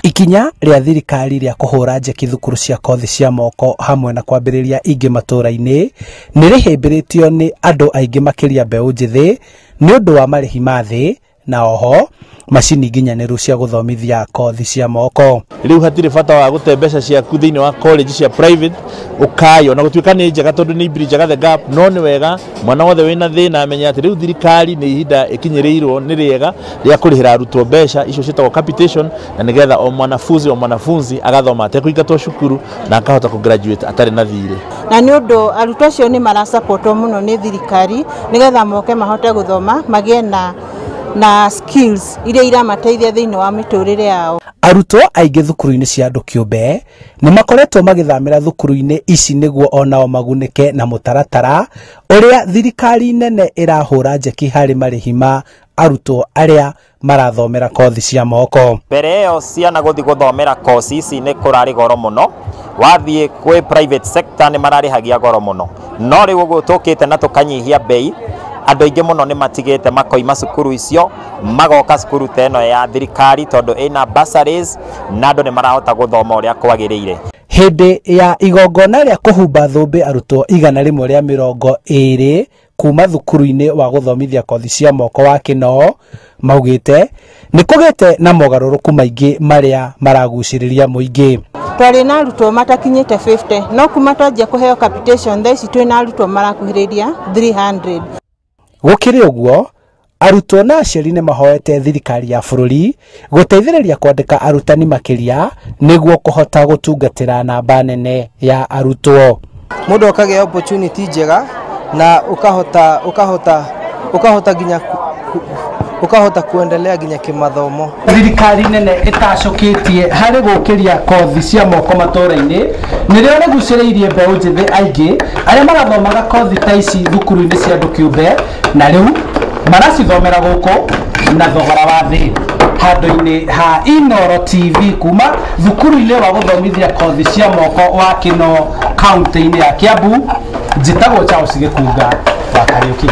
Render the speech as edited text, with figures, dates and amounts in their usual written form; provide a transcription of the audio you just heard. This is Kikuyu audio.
Ikinya rĩa thirikari rĩa kũhũra njeki thukuru cia kothi cia moko hamwe na kwambĩrĩria ingĩ matũra-inĩ nĩ rĩhĩmbĩrĩtio nĩ andũ aingĩ makĩria mbeũ njĩthĩ nĩ ũndũ wa marĩhi ma thĩ na oho macini nginyanĩru cia gũthomithia kothi cia moko. Rĩu hatirĩ bata wa gũte mbeca ciaku thĩinĩ wa college cia private ũkayo na gũtuĩka nĩ njega tondũ nĩ bridge the gap, no nĩ wega mwana wothe wĩna thĩna amenye atĩ rĩu thirikari nĩ ihinda ĩkinyĩrĩirwo nĩ rĩega rĩa kũrĩhĩra arutwo mbeca icio ciĩtagwo capitation, na nĩgetha o mwanafunzi o mwanafunzi agathoma atekũingatwo cukuru na akahota kũ graduate atarĩ na thirĩ. Na nĩ ũndũ arutwo acio nĩ marasapotwo mũno nĩ thirikari nĩgetha moke mahote gũthoma magĩe na skills iria iramateithia thĩinĩ wa mĩtũrĩre yao. Arutwo aingĩ thukuru-inĩ cia andũ kĩũmbe nĩ makoretwo magĩthamĩra thukuru-inĩ ici nĩguo onao magunĩke na mũtaratara ũrĩa thirikari nene ĩrahũra njeki harĩ marĩhi ma arutwo arĩa marathomera kothi cia moko. Mbere ĩyo ciana gũthiĩ gũthomera kosi ici nĩ kũrarĩ goro mũno, wathiĩ kwĩ private sector nĩ mararĩhagia goro mũno, no rĩu ũguo tũkĩte na tũkanyihia bei, andũ aingĩ mũno nĩ matigĩte makoima cukuru icio magoka cukuru ta ĩno ya thirikari tondũ ĩna bursaries na andũ nĩ marahota gũthoma ũrĩa kwagĩrĩire. Hĩndĩ ya igongona rĩa kũhumba thũmbĩ arutwo 120 kuma thukuru-inĩ wa gũthomithia kothi cia moko wa Kinoo maugĩte nĩ kũgĩte na mogarũrũku maingĩ marĩa maragucĩrĩria mũingĩ. Twarĩ na arutwo matakinyĩte 50 no kuma twanjia kũheo capitation thaa ici twĩna arutwo marakuhĩrĩria 300. Gũkĩrĩ ũguo arutwo na aciari nĩ mahoete thirikari ya bũrũri gũteithĩrĩria kwandĩka arutani makĩria nĩguo kũhota gũtungatĩra namba nene ya arutwo. Mũndũ akagĩa opportunity njega na ũkahota nginya ukahota kuendelea nginya kimathomo. Thirikari nene ĩtacũkĩtie harĩ gũkĩria kothi cia moko matũra-inĩ nĩrĩo rĩgucĩrĩirie mbeũ njĩthĩ aingĩ arĩa marathomaga kothi ta ici thukuru-inĩ cia andũ kĩũmbe na rĩu maracithomera gũkũ na thogora wa thĩ. Handũ-inĩ ha Inooro TV kuma thukuru-inĩ wa gũthomithia kothi cia moko wa Kinoo kaunti-inĩ ya Kiambu, njĩtagwo Charles Gĩkunga wa Kariũki.